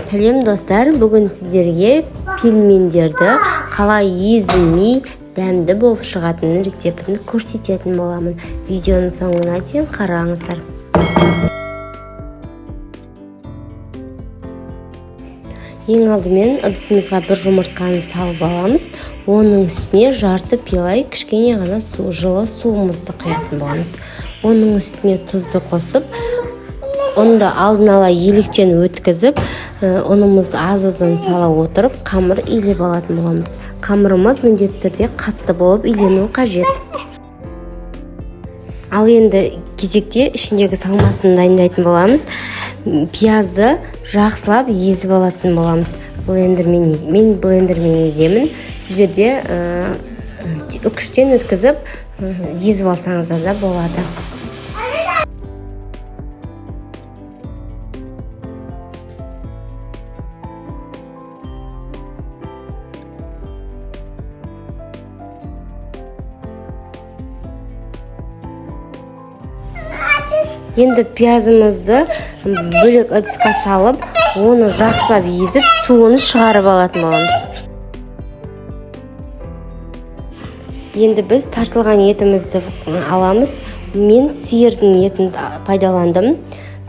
Сәлем, достар! Бүгін сіздерге пельмендерді қалай езілмей, дәмді болып шығатынын рецептін көрсететін боламын. Видеоның соңына дейін қараңыздар. Ең алдымен ыдысымызға бір жұмыртқаны салып аламыз. Оның үстіне жарты пиала кішкене ғана су, жылы суымызды құятын боламыз. Оның үстіне тұзды қосып, ұнды алдын ала електен өткізіп, ұнымызды аз аздан сала отырып, қамыр илеп алатын боламыз. Қамырымыз міндетті түрде қатты болып иленуі қажет. Ал енді кезекте ішіндегі салмасын дайындайтын боламыз. Пиязды жақсылап езіп алатын боламыз блендермен. Мен блендермен еземін. Сіздерде үкіштен өткізіп, езіп алсаңыздар да болады. Енді пиязымызды бөлек ыдысқа салып, оны жақсылап езіп, суын шығарып алатын боламыз. Енді біз тартылған етімізді аламыз. Мен сиырдың етін пайдаландым.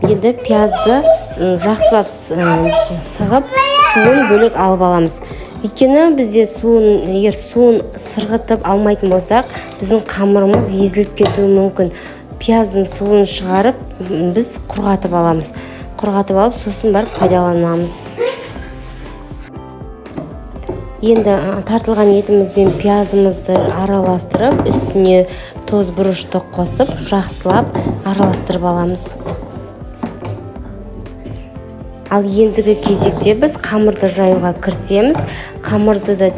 Енді пиязды жақсылап сығып, суын бөлек алып аламыз. Өйткені бізде суын, егер суын сырғытып алмайтын болсақ, біздің қамырымыз езіліп кетуі мүмкін. Пияздың суын шығарып, біз құрғатып аламыз. Құрғатып алып, сосын барып пайдаланамыз. Енді тартылған етіміз бен пиязымызды араластырып, үстіне тұз, бұрышты қосып, жақсылап араластырып аламыз. Ал ендігі кезекте біз қамырды жаюға кірісеміз. Қамырды да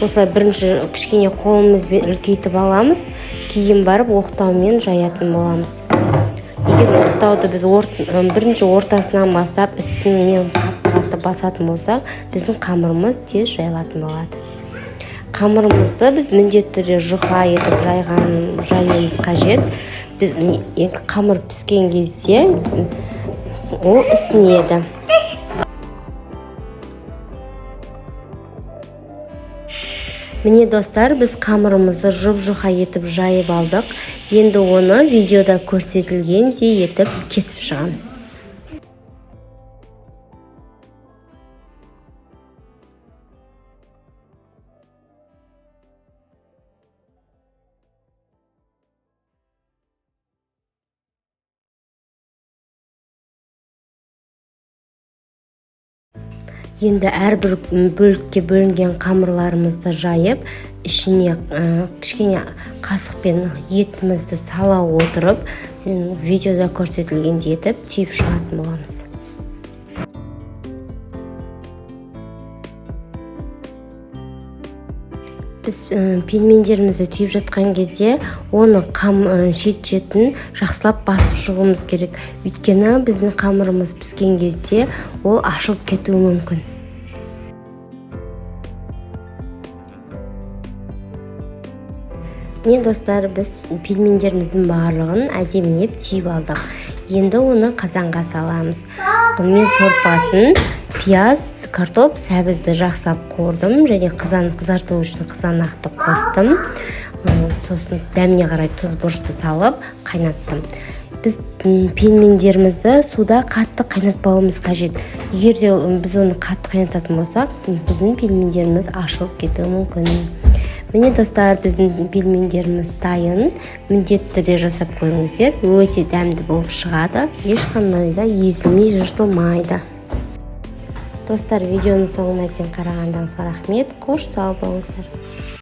осылай бірінші кішкене қолымызбен үлкейтіп аламыз, кейін барып оқтаумен жаятын боламыз. Егер оқтауды біз бірінші ортасынан бастап, үстінен қатты қатты басатын болсақ, біздің қамырымыз тез жайылатын болады. Қамырымызды біз міндетті түрде жұқа етіп жаюымыз қажет. Біз екі қамыр піскен кезде ол ісінеді. Міне, достар, біз қамырымызды жұп жұқа етіп жайып алдық. Енді оны видеода көрсетілгендей етіп кесіп шығамыз. Енді әрбір бөлікке бөлінген қамырларымызды жайып, ішіне кішкене қасықпен етімізді сала отырып, видеода көрсетілгендей етіп түйіп шығатын боламыз. Біз пельмендерімізді түйіп жатқан кезде оны шет шетін жақсылап басып шығуымыз керек. Өйткені біздің қамырымыз піскен кезде ол ашылып кетуі мүмкін. Міне, достар, біз пельмендеріміздің барлығын әдемілеп түйіп алдық. Енді оны қазанға саламыз. Мен сорпасын пияз, картоп, сәбізді жақсылап қуырдым және қызарту үшін қызанақты қостым. Сосын дәміне қарай тұз, бұрышты салып қайнаттым. Біз пельмендерімізді суда қатты қайнатпауымыз қажет. Егер де біз оны қатты қайнататын болсақ, біздің пельмендеріміз ашылып кетуі мүмкін. Міне, достар, біздің пельмендеріміз дайын. Міндетті түрде жасап көріңіздер, өте дәмді болып шығады, ешқандай да езілмей, жыртылмайды. Достар, видеоның соңына дейін қарағандарыңызға рахмет. Қош, сау болыңыздар!